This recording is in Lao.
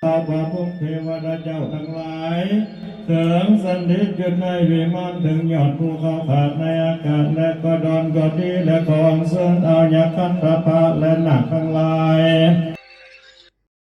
ເຈົ້າພະພົມເທວະດາເຈົ້າທັງຫຼາຍ ເຖິງສະຖິດຢູ່ໃນວິມານ ເຖິງຍອດພູເຂົາຂາດໃນອາກາດ ແລະກໍດອນກໍດີ ແລະຂໍອັນເຊີນເອົາຍັກຂັນທະພະ ແລະນາກທັງຫຼາຍ